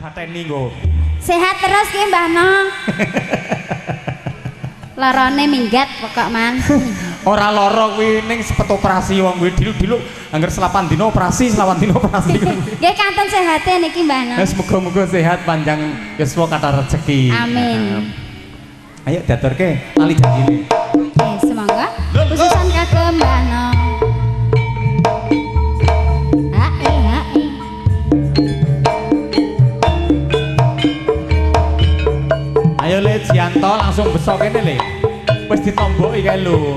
Bateni nggo. Sehat terus ki Mbah No. Lorone minggat pokok man. Ora lara kuwi ning sepet operasi wong kuwi diluk-diluk angger selapan dina operasi, selapan dina operasi. Nggih kanten sehate niki Mbah No. Wis muga-muga sehat panjang yuswa kathah rezeki. Amin. Ayo diaturke lali janjine. Nggih, semoga khususan kagem Mbah No. Hae hae. Ayo Le Jianto langsung besok kene Le. Wis ditomboki kae lho.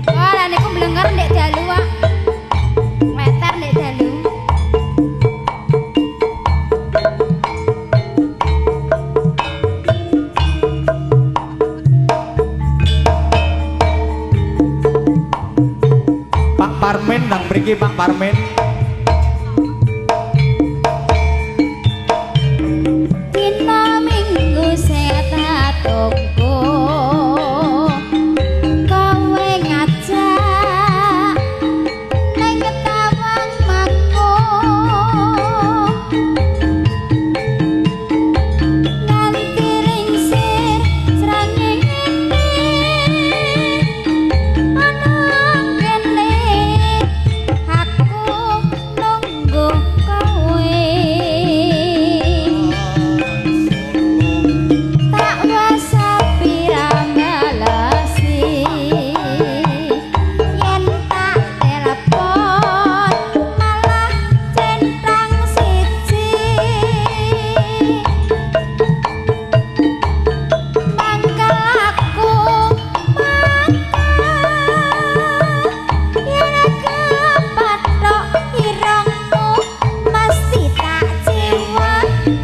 Wah, lah niku mlengker ndek dalu kok. Meter ndek dalu. Pak Parmen nang mriki Pak Parmen. Dina Minggu setatungku kowe ngajak ning Tawang Mangu nganti ringsir srengenge ana kene aku nunggu kowe tak wasapi rambalasi yen tak telepon malah centang siji mangkel aku mangkel yen kepathok irungmu mesti tak jiwa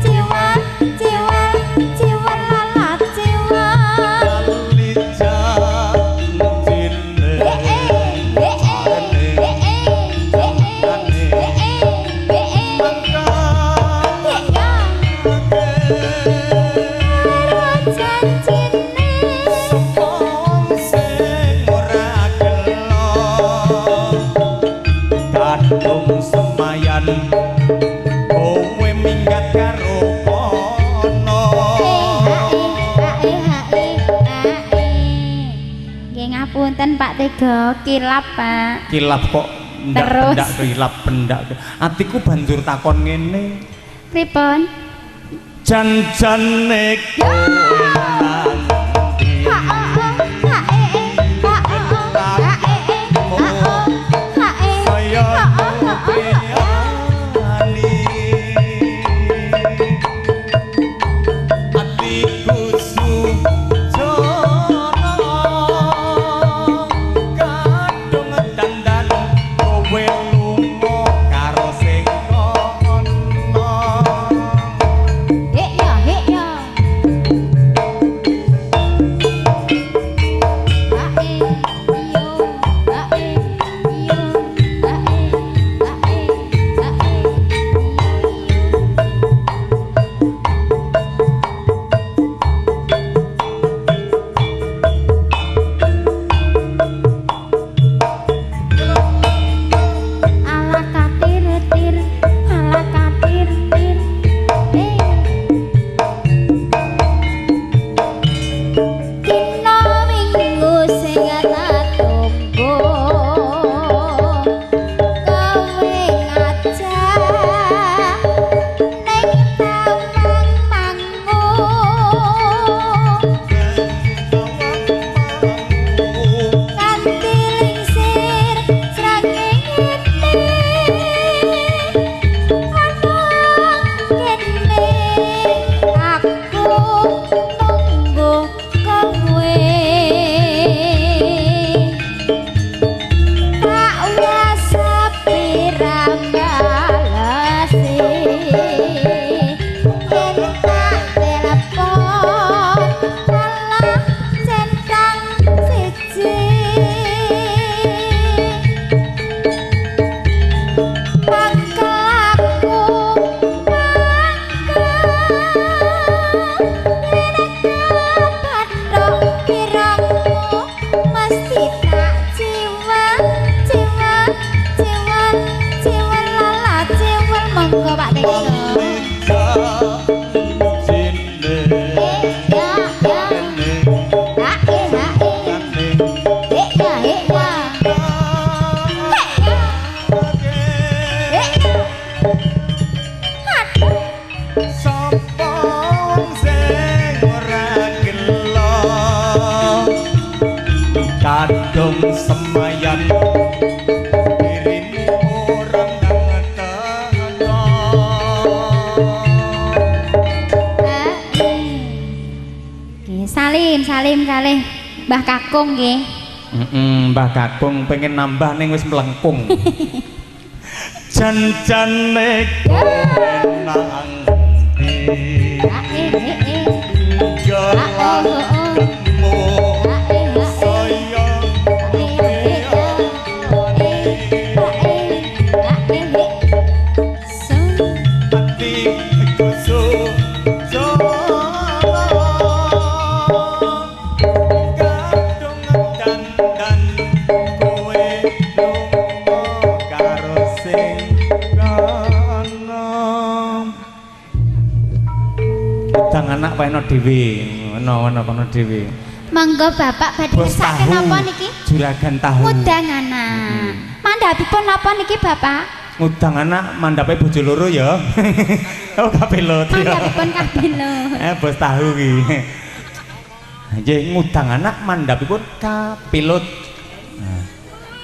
jiwa jiwa jiwa lala jiwa. Kadung semayan kowe minggat karo kono. Nggih ngapunten Pak Tego, kilap Pak. Kilap kok ndak Terus. Pendak kilap pendak. Atiku banjur takon ngene. Pripun? Jan-jane kowe nang ndi? Ha o ha e e ha o ha e e ha o ha e Saya ha o ha o. nutriani. Atiku sujono kadung dandan kowe lunga karo sing kono. Hek ya, hek ya. Sapa wong sing ora gelo kadung semayan dirimu ora ndang teko. Nggih, salim, salim kalih Mbah Kakung nggih. Heeh, Mbah Kakung pengen nambah ning wis mlengkung. Jan-jane kowe nang ndi? A e e e. Gelakmu A e a e. saya E e a e a e a e e. So ati kusu kadung dandan kowe lunga karo sing kono. Udang anak wae dhewe, ngono ngono kono dhewe. Monggo Bapak badhe Bos ngersake tahu. Napa niki? Juragan tahu. Ngudang anak. Mandhapipun napa niki, Bapak? Ngudang anak mandhape bojo loro ya. Oh, kapilut ya. Mandhapipun kapilut. Eh, bos tahu ki. Nggih, ngudang anak mandhapipun kapilut.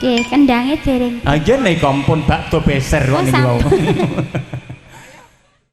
Nggih, kendange dereng. Ah, nggih, nika pun bakdo beser kok Oh, niki wau. Sampun.